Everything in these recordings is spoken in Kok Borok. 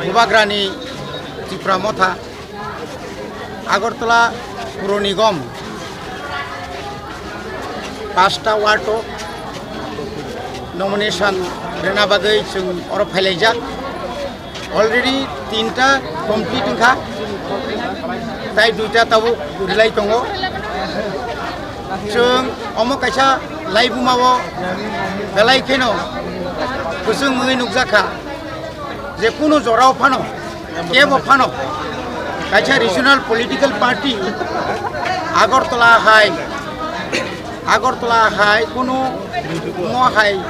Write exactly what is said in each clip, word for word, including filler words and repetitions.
Bubagrani Tipra Motha, Agartala Puro Nigom, pasta ward o nomination rwna bagwi chwng oro phailaijak. Already tinta complete wngkha, tai duita tabuk rwlai tongo. Chwng omo kaisa laibuma o belai kheno kwchwng wngwi nukjakha. Je kunu jorao phano, kebo phano, kaisa regional political party Agartala hai, Agartala hai kunu mo hai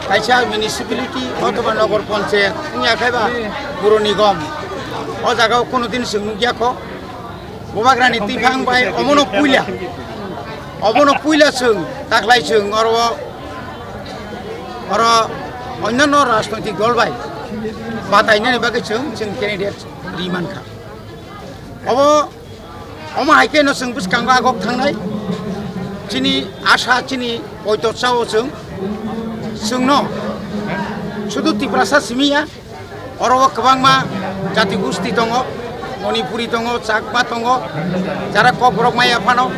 kaisa municipality othoba nogor panchayat wngya khaiba Puro Nigom, o jagao kunu din chwng nukya kho. Bubagrani twiphang bai omono puila, omono puila chwng taklai chwng oro, oro onyanno rajnoitik dol bai batainani bagwi chwng, chwng candidate ri mankha. Obo, omo hai khe no chwng bwskango agok thangnai chini asa, chini poito chao chwng, chwngno sudu Tiprasa simi ya. Oro o kwbangma jati gosti tongo, Manipuri tongo, Chakma tongo, jara Kokborok maya phano,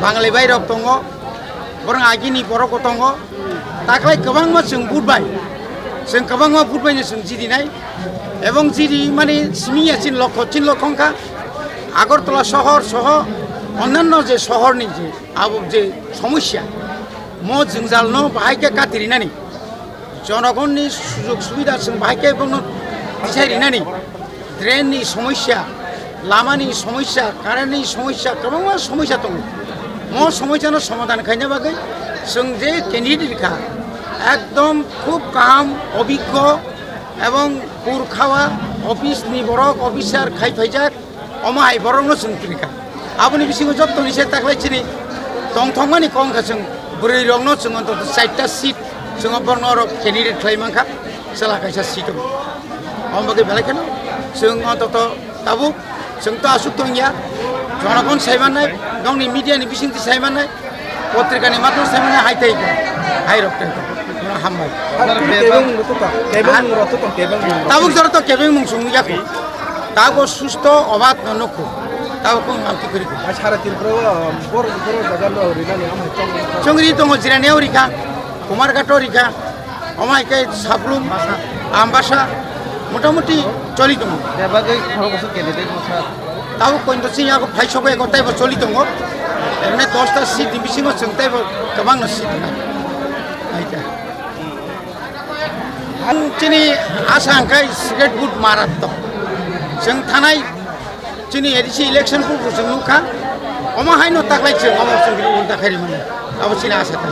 Banglai bai rok tongo, borok agini borok bo tongo. Taklai kwbangma chwng vote bai, chwng kwbangma vote bai no chwng jidinai, ebong jidi mani simi ya chin lokho, chin lokho wngkha Agartala sohor soho onnanno je sohor ni je abo je somosya, mo jwngjal no bahai khe katirinani. Jonogonni sujog subida chwng bahai khe bono tisai rinani, drain ni somosya, lama ni somosya, current ni somosya, kwbangma somosya tongo. Mo somosya no somadhan khaina bagwi chwng je candidate kha, ekdom khub kaham, obiggo ebong purkhawa office ni borok, officer khai phaijak. Omo hai borokno chwng kwrwi kha. Aboni bisingo jottoni se taklai chini tongthokmani kok wngkha chwng bwrwi rokno chwng ontoto chaita seat chwng o borokno oro candidate khlai mankha, chwla kaisa seat o. Omo bagwi belai kheno chwng ontoto tabuk chwng to aswk tongya, jonogon sai mannai, nokni media ni bisingtwi sai mannai, potrika ni matwm sai mannai, hai tei hai rok tei hambai. Kebeng mung rok to tong, kebeng mung rok to tong, kebeng mung rok. Tabuk jora to kebeng mung chwng ya kho. Tago susto obad no nukho. Tago kung ang tikri ko. Sara Tripura o bor bor jaga no rinani amai tong. Chungri tongo, Jirani o rikha, Kumarghat o rikha, amai ke Saplum, Ambasa, motamuti choli tongo. Bebagwi khoro bosor candidate mo sir. Tago koin to sing yago phai sogo ego taibo choli tongo. Emne dosta seat ni bisingo chwng taibo kwbang no seat na. Aita. Ang chini asa hwnkhe secret vote marat to. Chwng thanai chini A D C election purbo chwng nukha. Omo haino taklai chwng omo chwng bini ulta khairi mano. Abo chini asa ta.